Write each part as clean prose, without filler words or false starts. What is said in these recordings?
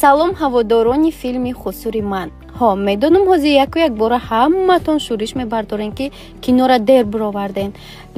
Салом, ҳаводорони филми «Хусури ман». Ҳо, медонам, ҳозир яку якбора ҳаматон шӯриш мебардорем, ки кинора дер буровардем,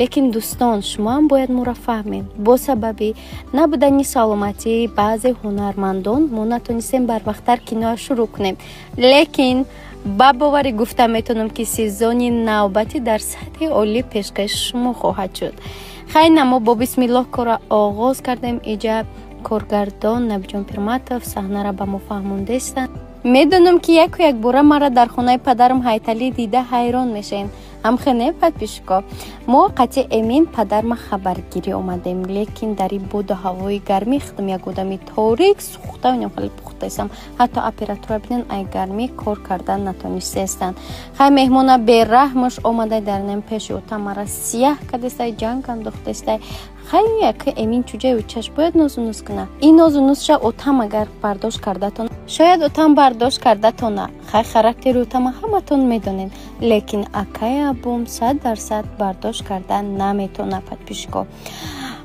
лекин, дӯстон, шумоам бояд моро фаҳмед. Бо сабаби набудани саломатии баъзе ҳунармандон мо натонистем барвақттар киноа шурӯъ кунем, лекин ба боварӣ гуфта метавонам, ки сезони навбатӣ дар сатҳи олӣ пешкаши шумо хоҳад шуд. Хайна, мо бо бисмиллоҳ корро оғоз кардем. Иҷа коргардон Набиҷон Пирматов саҳнара ба мо фаҳмондестанд. Медонам, ки яку якбора маро дар хонаи падарам Ҳайталӣ дида ҳайрон мешавем. Ҳамхене, подписчико? Мо қатъи Эмин падарма хабаргирӣ омадем, лекин дар ин боду ҳавои гармӣ худам як одами торик сӯхта, хеле пухтаистам. Ҳатто оператора бинен, ай гармӣ кор кардан натонистаистанд. Хай, меҳмона бераҳмаш омада дар нем пеши ота мара сияҳ кардестай, ҷанг андохтестай. Хай, яка Эмин чуҷаю чаш бояд нозу нуз куна. Ин нозу нузша отам агар бардошт кардатон, шояд отам бардошт кардатона. Хай, характери отама ҳаматон медонед, лекин акаи абум 100% бардошт карда наметона, подписчико.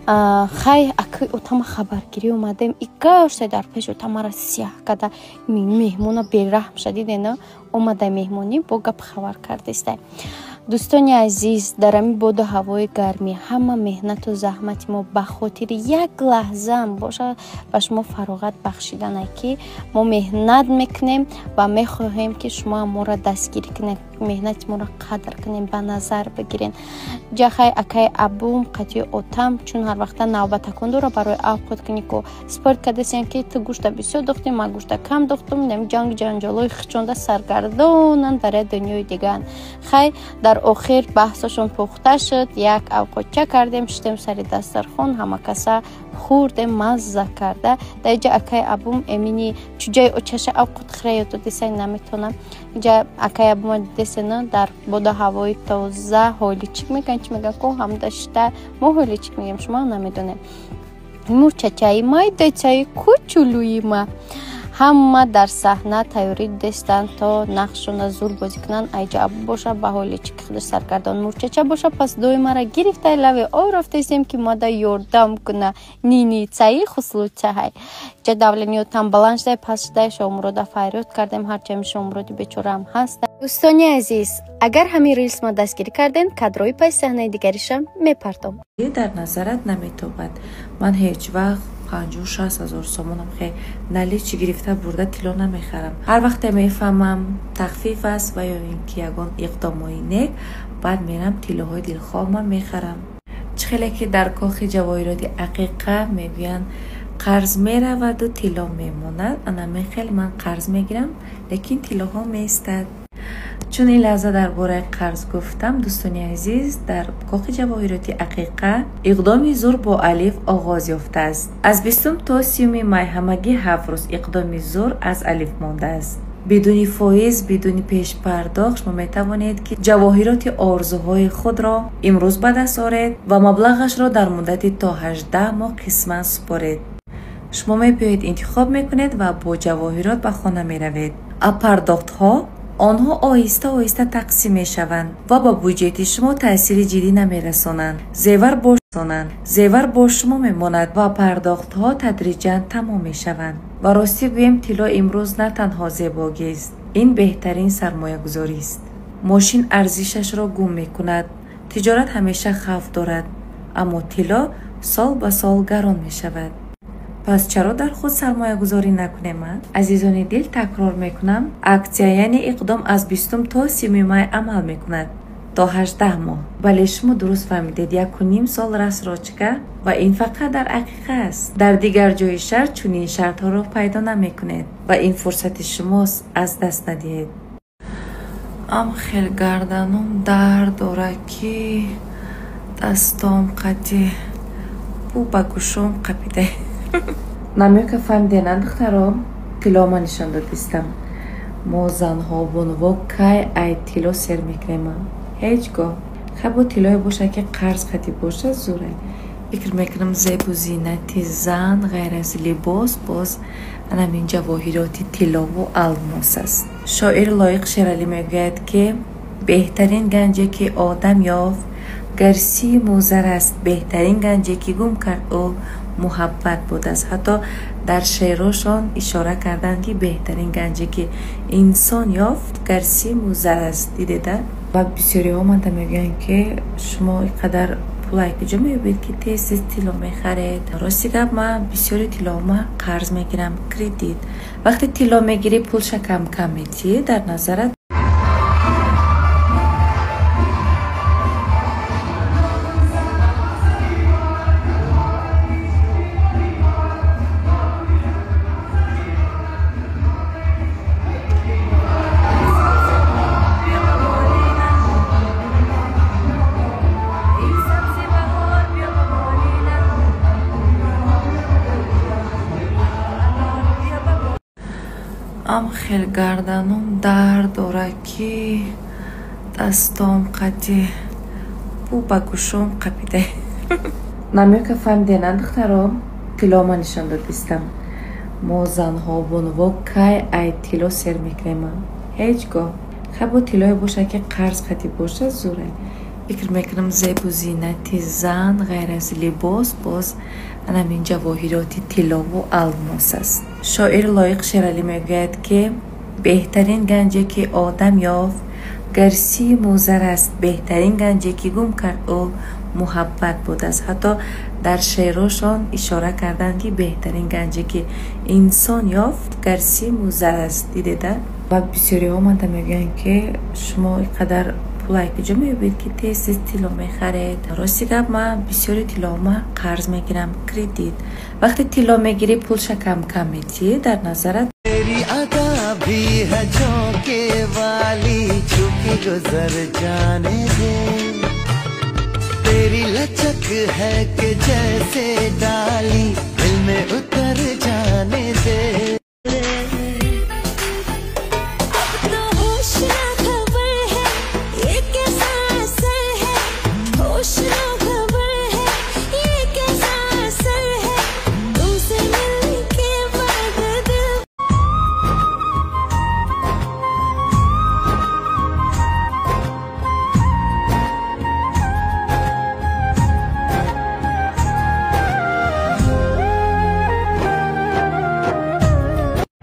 Хай, акаи отама хабаргирӣ омадем, игашта дар пеши отамара сияҳ карда. Меҳмона бераҳм шадидена омада, меҳмонӣ бо гап хабар кардестай. Дӯстони азиз, дар ҳамин боду ҳавои гармӣ ҳама меҳнату заҳмати мо ба хотири як лаҳзаам бошад ба шумо фароғат бахшидане, ки мо меҳнат мекунем ва мехоҳем, ки шумо моро дастгирӣ кунед, меҳнати моро қадр кунем, ба назар бигирен. Ҷахай, акаи абум қатъи отам чун ҳар вақта навбатакун дора барои авқот кунӣ ку спорт кардасем, ки ту гӯшта бисёр дохтӣ, ман гӯшта кам дохтум. Ҷанг ҷанҷолои хичонда саргардонанд, дар як дунёи дигаанд. Хай, дар охир баҳсашон пухта шуд, як авқотча кардем, шитем сари дастархон, ҳама каса хӯрдем мазза карда. Дар иҷа акаи абум Эмини чуҷаи очаша авқот хӯра ёд додесай, наметонам. Иҷа акаи абума дидесена, дар боду ҳавои тоза ҳоличик мегӯянд, чӣ мегӯянд ку, ҳамда шита. Мо ҳоличик мегӯем, шумо намедонем. Мурчачаи майдачаи кучулӯи ма. Ҳама дар саҳна тайёрӣ дидестанд, то нақшона зур бозӣ кунанд. Айҷа абу боша ба ҳоличики худаш саргардон, мурчача боша пас доимара гирифта лави об рафтаистем, ки мада ёрдам куна. Ниницаи хуслучаҳай ҷа давлениётам баланд шудай, паст шудай. Шоҳмурода фарёд кардем, ҳарчами Шоҳмуроди бечораам ҳаст. Дӯстони азиз, агар ҳамин рилс ма дастгирӣ кардем, кадрои паси саҳнаи дигаришам мепартом. Дар назарат наметобад. Ман ҳеҷ вақт 50-60 ҳазор сомонам хе наличи гирифта бурда тилло намехарам. Ҳар вақте мефаҳмам, тахфиф аст ва ё ин ки ягон иқдомҳои нек, баъд мерам, тиллоҳои дилхоҳма мехарам. Чӣ хеле ки дар кохи ҷавоҳироти «Ақиқа» мегӯянд: «Қарз мераваду тилло мемонад», анаме хел ман қарз мегирам, лекин тиллоҳо меистад. Чун ин лаҳза дар бораи қарз гуфтам, дӯстони азиз, дар кохи ҷавоҳироти «Ақиқа» иқдоми зур бо алиф оғоз ёфтааст. Аз 20 то 30-уми май, ҳамагӣ 7 рӯз, иқдоми зур аз алиф мондааст. Бидуни фоиз, бидуни пешпардохт шумо метавонед, ки ҷавоҳироти орзуҳои худро имрӯз ба даст оред ва маблағашро дар муддати то 18 моҳ қисман супоред. Шумо мебиёед, интихоб мекунед ва бо ҷавоҳирот ба хона меравед, а пардохтҳо, онҳо оҳиста оҳиста тақсим мешаванд ва ба буҷети шумо таъсири ҷиддӣ намерасонанд. Зевар бо шумо мемонад ва пардохтҳо тадриҷан тамом мешаванд. Ва ростӣ гӯем, тилло имрӯз на танҳо зебогист, ин беҳтарин сармоягузорист. Мошин арзишашро гум мекунад, тиҷорат ҳамеша хавф дорад, аммо тилло сол ба сол гарон мешавад. Пас чаро дар худ сармоягузорӣ накунем, а? Азизони дил, такрор мекунам: аксия, яъне иқдом, аз 20 то 30-уми май амал мекунад, то 18 моҳ. Бале, шумо дуруст фаҳмидед, 1,5 сол рассрочка. Ва ин фақат дар «Ақиқа» аст. Дар дигар ҷои шаҳр чунин шартҳоро пайдо намекунед ва ин фурсати шумост, аз даст надиҳед. Ам хел гарданум дард дорад, ки дастом қадди бу ба гӯшом қапида. Намёка фаҳмидена, духтаро? Тилло ма нишон додистам. Мо, занҳо, бонуво, кай ай тилло сер мекунем? Ҳеҷ гоҳ. Хай, бо тиллое бошад, ки қарз қатӣ бошад, зурай. Фикр мекунам, зебу зинати зан ғайр аз либос боз анамин ҷавоҳироти тиллову алмос аст. Шоир Лоиқ Шералӣ мегӯяд, ки беҳтарин ганҷе, ки одам ёфт, гар симу зар аст, беҳтарин ганҷе, ки гум кард ӯ. муҳаббат будааст. Ҳатто дар шеърашон ишора карданд, ки беҳтарин ганҷе ки инсон ёфт гар симу зар аст. Дидеда? Ва бисёриҳо омада мегӯянд, ки шумо ин қадар пулай куҷо меёбед, ки тез тез тилло мехаред. Рости гап, ман бисёри тиллома қарз мегирам, кредит. Вақте тилло мегирӣ, пулша кам кам медиҳӣ, дар назарат ам хел гарданум дард дорад, ки дастом қадди бу ба гӯшом қапида. Намёка фаҳмидена, духтаро, тиллома нишон додистам. Мо занҳо, бонуво кай ай тилло сер мекунем? Ҳеҷ гоҳ. Хай бо тиллое бошад, ки қарз қадӣ бошад, зӯрай. Фикр мекунам, зебу зинати зан ғайр аз либос боз анамин ҷавоҳироти тиллову алмос аст. Шоир Лоиқ Шералӣ мегӯяд, ки беҳтарин ганҷе ки одам ёфт гар симу зар аст, беҳтарин ганҷе ки гум кард ӯ муҳаббат будааст. Ҳатто дар шеърашон ишора карданд, ки беҳтарин ганҷе ки инсон ёфт гар симу зар аст. Дидеда? Ва бисёриҳо омада мегӯянд, ки шумо ин қадар пулай куҷо меёбед, ки тез тез тилло мехаред. Рости гап, ман бисёри тиллома қарз мегирам, кредит. Вақте тилло мегирӣ, пулша кам кам медиҳӣ, дар назарат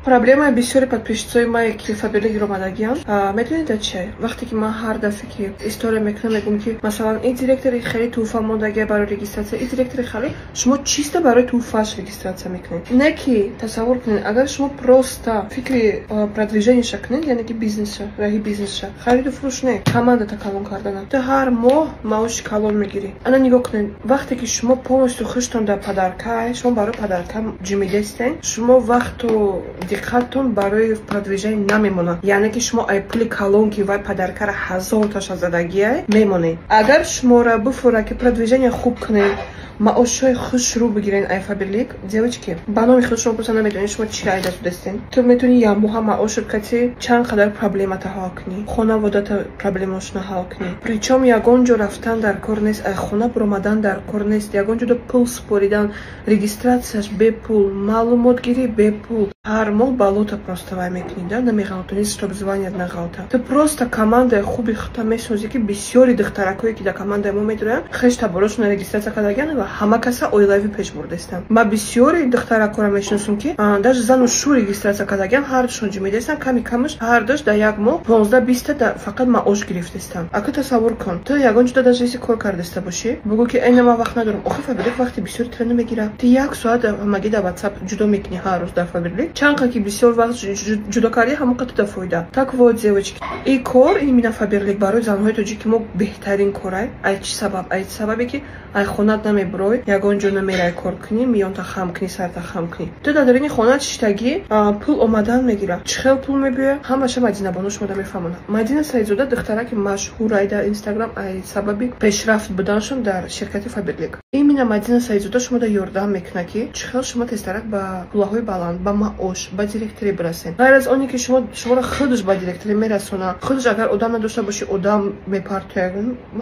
Проблемаи бисёри подписчицои мае, ки Фаберлик омадагиам, медонед чи? Вақте ки ман ҳар дафъе ки история мекунам, мегӯм, ки масалан ин директори хеле тӯҳфа мондагия барои регистрация, ин директори хеле, шумо чисто барои тӯҳфааш регистрация мекунед. Не ки тасаввур кунед, агар шумо просто фикри продвижениеша кунед, яъне ки бизнесша, раҳи бизнесша, хариду фурӯш не, командата калон кардана. Ту ҳар моҳ маоши калон мегирӣ. Ана нигоҳ кунед, вақте ки шумо полностью хуштон дар подарка, шумо барои подарка ҷимидестен, шумо вақту диққаттон барои продвижение намемонад. Яъне ки шумо ай пули калон, ки вай подаркара ҳазорташа задагиай, мемонед. Агар шуморо бифурад, ки продвижение хуб кунед, маошҳои хушрӯ бигирен ай Фаберлик, девочки, ба номи худ шумо просто намедонед, шумо чӣ ай даст дастен. Ту метавонӣ ямоҳа маошат кати чанд қадар проблемата ҳал кунӣ, хонаводата проблемашона ҳал кунӣ. Причём ягон ҷо рафтан дар кор нест, ай хона баромадан дар кор нест, ягон ҷода пул супоридан, регистрацияш бепул, маълумотгирӣ бепул. Ҳар моҳ балота просто вай мекунӣ, да, намеғалтонӣ, чтоб званият нағалта. Ту просто командаи хуби худта месозӣ, ки бисёри духтаракое, ки дар командаи мо медироянд, хеш таборошона регистрация кардагианд ва ҳама каса оилавӣ пеш бурдастанд. Ма бисёри духтаракора мешиносам, ки даже зану шу регистрация кардагианд, ҳардушон ҷимидастанд, ками камаш ҳардуш дар як моҳ 15-20 фақат маош гирифтастанд. Ака тасаввур кун, ту ягон ҷуда даже еси кор кардаста бошӣ, бугӯ, ки эна ман вақт надорам. Охи Фаберлик вақти бисёри тира намегирад. Ту як соат ҳамагӣ дар WhatsApp ҷудо мекунӣ ҳар рӯз дар Фаберлик. Чанд қа ки бисёр вақт ҷудо кардӣ, ҳамон қа ту да фоида. Так вот, девочки, и кор именно Фаберлик барои занҳои тоҷики мо беҳтарин корай. Ай чӣ сабаб? Ай сабабе ки ай хонат намебурой, ягон ҷо намерай кор кунӣ, миёнта хам кунӣ, сарта хам кунӣ. Ту дар дарини хона шиштагӣ, пул омадан мегирад. Чӣ хел пул мебиёяд? Ҳамаша Мадина бону шумо да мефаҳмонад. Мадина Саидзода духтараки машҳурай дар Инстаграм ай сабаби пешрафт буданшон дар ширкати Фаберлик. Именно Мадина Саидзода шумо да ёрдам мекунад, ки чӣ хел шумо тезтарак ба пулаҳои баланд, ба маош, ба директорӣ бирасед. Ғайр аз оне ки шумо шуморо худаш ба директорӣ мерасонад, худаш агар одам надошта бошӣ, одам мепартояд.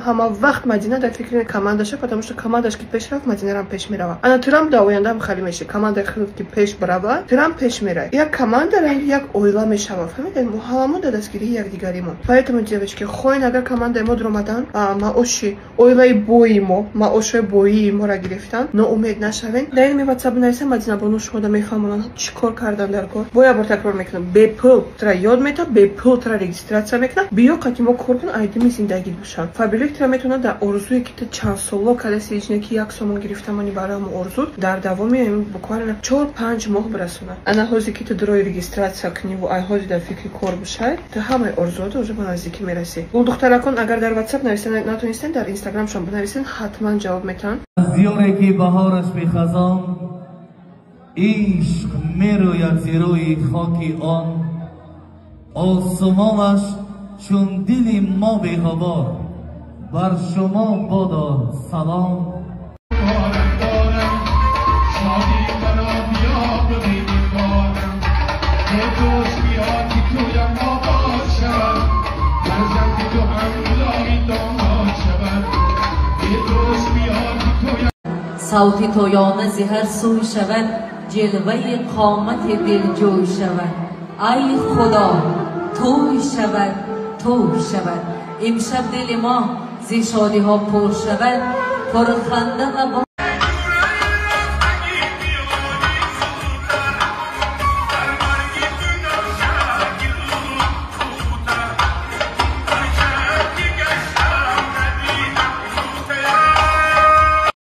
Ҳама вақт Мадина дар фикри командаша, потому что командаш ки пеш рафт, Мадинарам пеш меравад. Ана турам дар ояндаам хали меши. Командаи худат ки пеш барава, турам пеш мерай. Як команда ранги як оила мешава. Фаҳмидед? Мо ҳамамон дар дастгирии якдигаримон. Поэтому, девочки, хоҳен агар командаи мо дуромадан, маоши оилаи бои мо, маошҳои боии мо моро гирифтан. Ноумед нашавен. Дар ин WhatsApp нависен, Мадинабону шумода мефаҳмонанд чӣ кор кардан дар кор. Бо як бор такрор мекунам: бепул тра ёд мета, бепул тра регистрация мекунад. Биё, қати мо кор кун, айдими зиндагит бошад. Фаберлик тра метавонад дар орзуе ки ту чанд соло кадаси, ичне ки 1 сомон гирифтамони барои ҳамон орзу, дар давоми буквально 4-5 моҳ бирасонад. Ана ҳозе ки ту дурои регистрация куниву ай ҳози дар фикри кор бошай, ту ҳамаи орзуото уже ба наздикӣ мерасӣ. Гулдухтаракон, агар дар WhatsApp нависа натонистен, дар Инстаграмшон бинависен, ҳатман ҷавоб метаҳанд. Аз диёре ки баҳораш бехазон, ишқ мерӯяд зи рӯи хоки он, осумонаш чун дили мо беғубор, бар шумо бодо салом. Дорам шодӣ маро, биё бибин, борам дӯст, биё ки туям обод шавад, фарзанди ту ҳам илоҳӣ домод шавад, дӯст, биё ки туям. Савти тоёна зи ҳар сӯй шавад, ҷилваи қомати дилҷӯй шавад. Ай Худо, тӯй шавад, тӯй шавад, имшаб дили мо зи шодиҳо пур шавад, пурханда ва